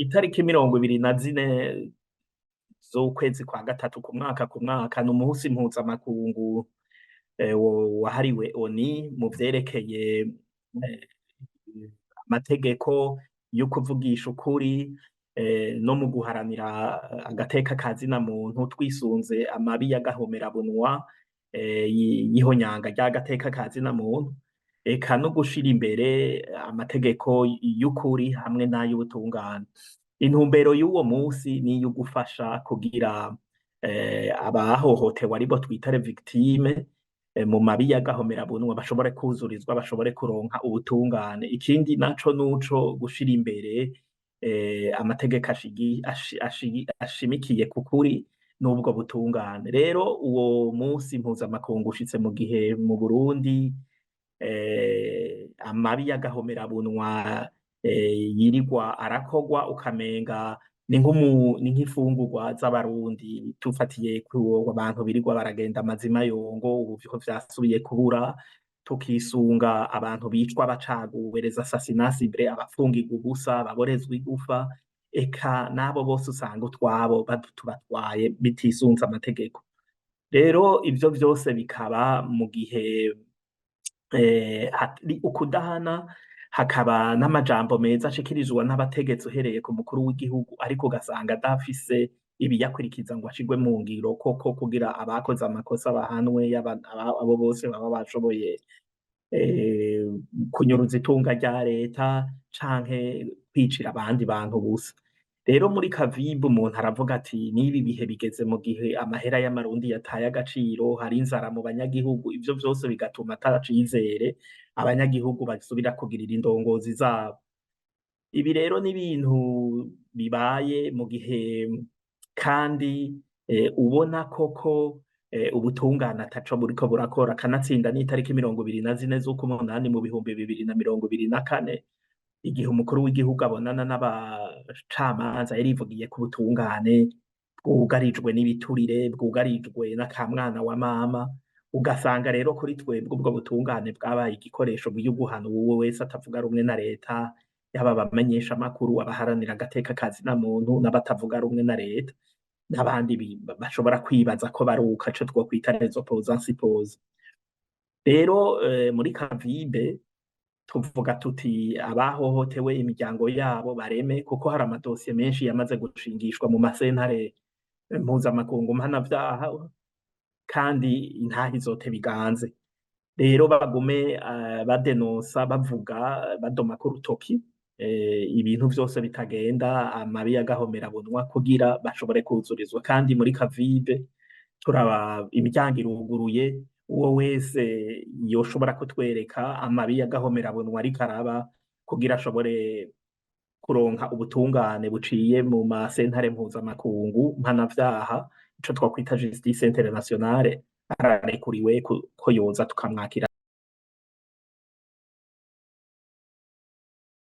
Itariki 24 z'ukwezi kwa gatatu ku mwaka ku mwaka ni umusi mpuzamakungu wahariwe ONU mu vyerekeye amategeko yo kuvugisha ukuri no mu guharanira agateka ka zina muntu, twisunze amabi y'agahomerabunwa y'ihonyanga ry'agateka ka zina muntu, eka no gushira imbere amategeko y'ukuri hamwe n'ay'ubutungane. Intumbero y'uwo musi ni iyo gufasha kugira abahohotewe, aribo twita les victimes, mu mabi y'agahomerabunwa bashobore kuzurizwa, bashobore kuronka ubutungane. Ikindi naco nuco gushira imbere amategeko ashimikiye ku kuri n'ubwo butungane. Rero uwo musi mpuzamakungu ushitse mu gihe mu Burundi amabi y'agahomerabunwa yirirwa arakorwa, ukamenga ni nk'imfungurwa z'Abarundi, tufatiye ku bantu birirwa baragenda amazima yongo, ubu vyo vyasubiye kubura, tukisunga abantu bicwa bacaguwe, les assassinats ciblés, abafungirwa ubusa, ababorezwa igufa, eka n'abo bose usanga utwabo tubatwaye bitisunze amategeko. Rero ivyo vyose bikaba mu gihe hari ukudahana, hakaba n'amajambo meza ashikirizwa n'abategetsi uhereye ku mukuru w'igihugu, ariko ugasanga adafise ibiyakurikiza ngo ashirwe mu ngiro koko kugira abakoze amakosa bahanwe, yaba abo bose baba bashoboye kunyuruza itunga rya leta canke kwicira abandi bantu ubusa. Rero muri CAVIB umuntu aravuga ati n'ibi bihe bigeze mu gihe amahera y'amarundi yataye agaciro, hari inzara mu banyagihugu, ivyo vyose bigatuma ata cizere abanyagihugu basubira kugirira indongozi zabo. Ibi rero ni ibintu bibaye mu gihe kandi ubona koko ubutungane ataco buriko burakora, kanatsinda n'itariki 24 z'ukumunani mu 2024, igihe umukuru w'igihugu abonana n'abacamanza, yarivugiye ko ubutungane bwugarijwe n'ibiturire, bwugarijwe n'akamwana wa mama. Ugasanga rero kuri twebwe ubwo butungane bwabaye igikoresho guhana uwo wese atavuga rumwe na leta, yaba abamenyeshamakuru, abaharanira agateka ka zina muntu n'abatavuga rumwe na leta, n'abandi bashobora kwibaza ko baruka, ico twokwita les opposants supposés. Rero muri CAVIB tuvuga tuti abahohotewe, imiryango yabo bareme, kuko hari amadosiye menshi yamaze gushingishwa mu masentare mpuzamakungu mpanavyaha, kandi intahe izoteba iganze. Rero bagume badenonsa, bavuga, badomako urutoki ibintu vyose bitagenda, amabi y'agahomerabunwa, kugira bashobore kuzurizwa. Kandi muri CAVIB turaba imiryango iruguruye, uwo wese yoshobora kutwereka amabi y'agahomerabunwa ariko araba kugira ashobore kuronka ubutungane buciye mu masentare mpuzamakungu mpanavyaha, ico twokwita justice internationale, ararekuriwe ko yoza tukamwakira.